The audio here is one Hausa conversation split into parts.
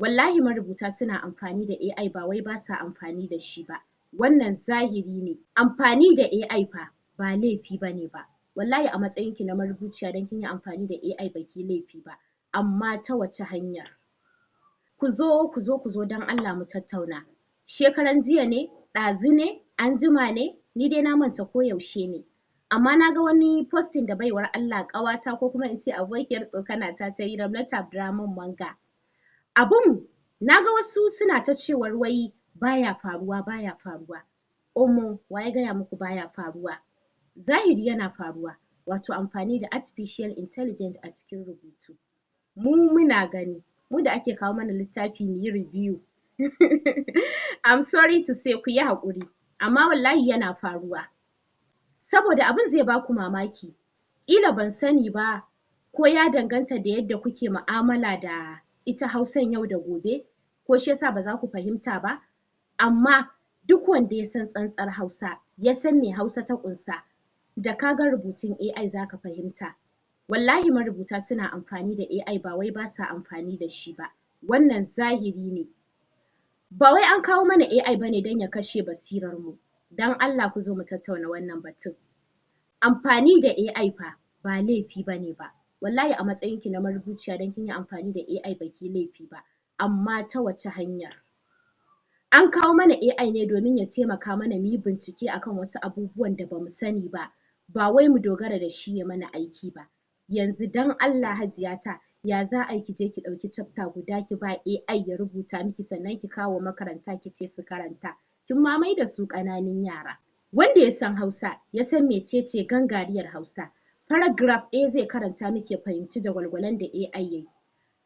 Wallahi marubuta suna amfani da AI, ba wai ba sa amfani da shi ba. Wannan zahiri ne. Amfani da AI fa ba laifi bane ba. Wallahi a matsayinki na marubuciya, don kin yi amfani da AI baki laifi ba. Amma ta wace hanya? Ku zo, ku zo, ku zo, don Allah mu tattauna. Shekaran jiya ne, ɗazu ne, anjima ne, ni dai na manta ko yaushe ne, amma na ga wani posting da baiwar Allah, ƙawata, ko kuma in ce abokiyar tsokana ta, ta yi, Ramlatu Abdurrahman Manga. Abun na ga wasu suna ta cewar wai baya faruwa, baya faruwa. Omo, wa ya gaya muku baya faruwa? Zahiri yana faruwa, wato amfani da artificial intelligence a cikin rubutu. Mu muna gani, mu da ake kawo mana littafi mu yi review. I'm sorry to say, ku yi haƙuri, amma wallahi yana faruwa. Saboda abin zai baku mamaki, ƙila ban sani ba ko ya danganta da yadda kuke mu'amala da ita Hausan yau da gobe, ko shi yasa ba za ku fahimta ba. Amma duk wanda ya san tsantsar Hausa, ya san me Hausa ta ƙunsa, da ka ga rubutun AI za ka fahimta. Wallahi marubuta suna amfani da AI, ba wai ba sa amfani da shi ba. Wannan zahiri ne. Ba wai an kawo mana AI bane don ya kashe basirar mu. Don Allah ku zo mu tattauna wannan batun. Amfani da AI fa ba laifi bane ba. Wallahi a matsayinki na marubuciya, don kin yi amfani da AI baki laifi ba. Amma ta wace hanya? An kawo mana AI ne domin ya taimaka mana mu yi bincike akan wasu abubuwan da bamu sani ba, ba wai mu dogara da shi ya mana aiki ba. Yanzu don Allah, hajiya ta, ya za a yi ki je ki ɗauki chapter guda ki ba AI ya rubuta miki, sannan ki kawo makaranta ki ce su karanta? Kin ma mai da su ƙananun yara. Wanda ya san Hausa, ya san mecece gangariyar Hausa, paragraph ɗaya zai karanta miki ya fahimci jagwalgwalon da AI yayi.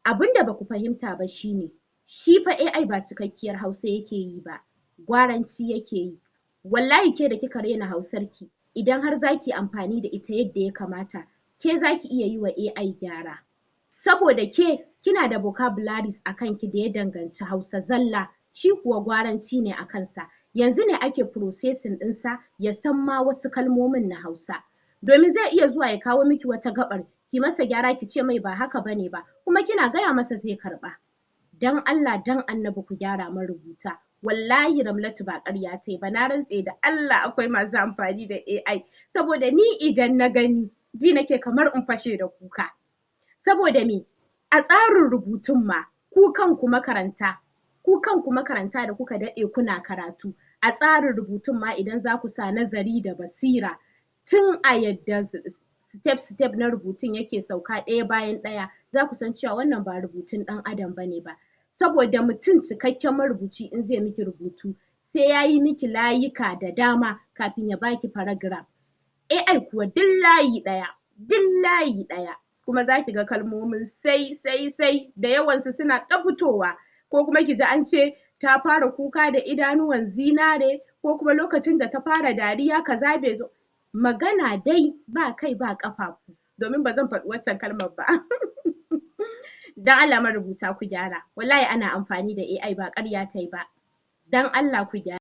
Abin da baku fahimta ba shine, shi fa AI ba cikakkiyar Hausa yake yi ba, gwaranci yake yi. Wallahi ke da kika raina Hausarki, idan har zaki amfani da ita yadda ya kamata, ke zaki iya yi wa AI gyara. Saboda ke kina da vocabularies a kanki da ya danganci Hausa zalla, shi kuwa gwaranci ne a kansa. Yanzu ne ake processing ɗinsa ya san ma wasu kalmomin na Hausa. Domin zai iya zuwa ya kawo miki wata gaɓar, ki masa gyara, ki ce mai ba haka bane ba, kuma kina gaya masa zai karɓa. Dan Allah dan Annabi ku gyara, marubuta. Wallahi Ramlatu ba ƙarya tai ba, na rantse da Allah akwai masu amfani da AI. Saboda ni idan na gani, ji nake kamar in fashe da kuka. Saboda me? A tsarin rubutun ma, ku kanku makaranta, ku kanku makaranta da kuka daɗe kuna karatu, a tsarin rubutun ma idan za ku sa nazari da basira, tun a yadda step step na rubutun yake sauka ɗaya bayan ɗaya, za ku san cewa wannan ba rubutun ɗan adam bane ba. Saboda mutum cikakken marubuci, in zai miki rubutu, sai ya yi miki layuka da dama kafin ya baki paragraph. AI kuwa duk layi ɗaya, duk layi ɗaya, kuma za ki ga kalmomin sai sai sai da yawansu suna ta fitowa, ko kuma ki ji an ce ta fara kuka da idanuwan zinare, ko kuma lokacin da ta fara dariya kaza bai zo. Magana dai ba kai ba ƙafafu, domin ba zan faɗi waccan kalmar ba. Don Allah marubuta ku gyara. Wallahi ana amfani da AI, ba ƙarya tai ba. Don Allah ku gyara.